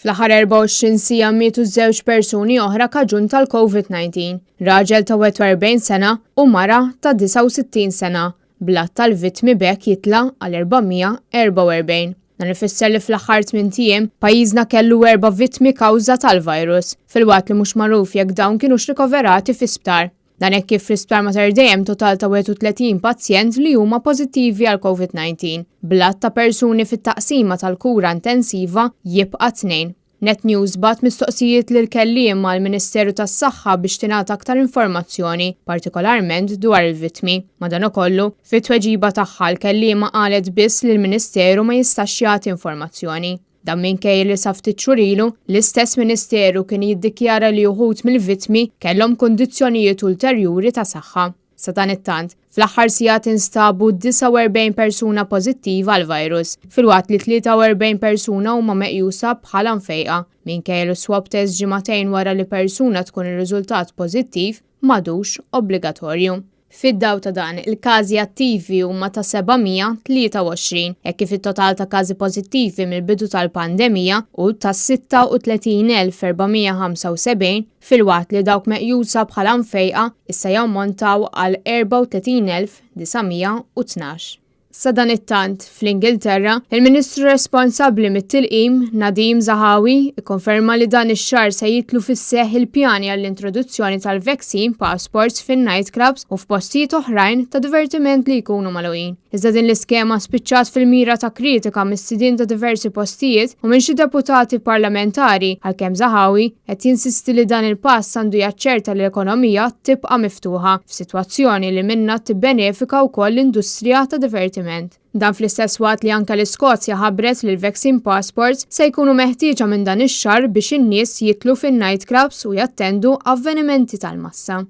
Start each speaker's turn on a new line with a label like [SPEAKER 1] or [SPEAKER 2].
[SPEAKER 1] Fl-aħħar 24 siegħa mietu żewġ persuni oħra kaġun tal-COVID-19, raġel ta' 41 sena u mara ta' 69 sena, bl-għadd tal-vittmi b'hekk jitla' għal 444. Dan ifisser li fl-aħħar tmint ijiem, pajjiżna kellu erba' vittmi kawża tal-virus, filwaqt li mhux magħruf jekk dawn kinux rikoverati fi sptar. Dan hekk kif fl-Isptar Mater Dei hemm total ta' 31 pazjent li huma pożittivi għal COVID-19, bl-għadd ta' persuni fit-taqsima tal-kura intensiva jibqa' tnejn. Net News bagħat mistoqsijiet lil kelliem għall-Ministeru tas-Saħħa biex tingħata aktar informazzjoni, partikolarment dwar il-vittmi. Madanakollu, fit-tweġiba tagħha l-kelliema qalet biss li l-Ministeru ma jistax jagħti informazzjoni. Dan minkejja li sa ftit xhur ilu, l-istess Ministeru kien jiddikjara li uħud mill-vittmi kellhom kundizzjonijiet ulterjuri ta' saħħa. Sadanittant, fl-aħħar sigħat instabu 49 persuna pożittiva għall-virus, filwaqt li 43 persuna huma meqjusa bħala mfejqa, minkejja li swab test ġimagħtejn wara li persuna tkun irriżultat pożittiv m'għadux obbligatorju. Fid-dawl ta' dan, il-każi attivi huma ta' 723, hekk kif it-total ta' każi pożittivi mill-bidu tal-pandemija hu ta' 36,475 filwaqt li dawk meqjusa bħala mfejqa issa jammontaw għal 34,912. Sadanittant, fl-Ingilterra, il-Ministru responsabbli mit-tilqim, Nadhim Zahawi, ikkonferma li dan ix-xahar se jidħlu fis-seħħ il-pjani għall-introduzzjoni tal-vaccine passports fin-night clubs u f'postijiet oħrajn ta' divertiment li jkunu magħluqin. Iżda din l-iskema spiċċat fil-mira ta' kritika mis-sidien ta' diversi postijiet u minn xi deputati parlamentari għalkemm Zahawi qed jinsisti li dan il-pass għandu jaċċerta li l-ekonomija tibqa' miftuħa, f'sitwazzjoni li minnha tibbenefika wkoll l-industrija ta' divertiment. Dan fl-istess waqt li anke l-Iskozja ħabbret li l-vaccine passports se jkunu meħtieġa minn dan ix-xahar biex in-nies jidħlu fin-night clubs u jattendu avvenimenti tal-massa.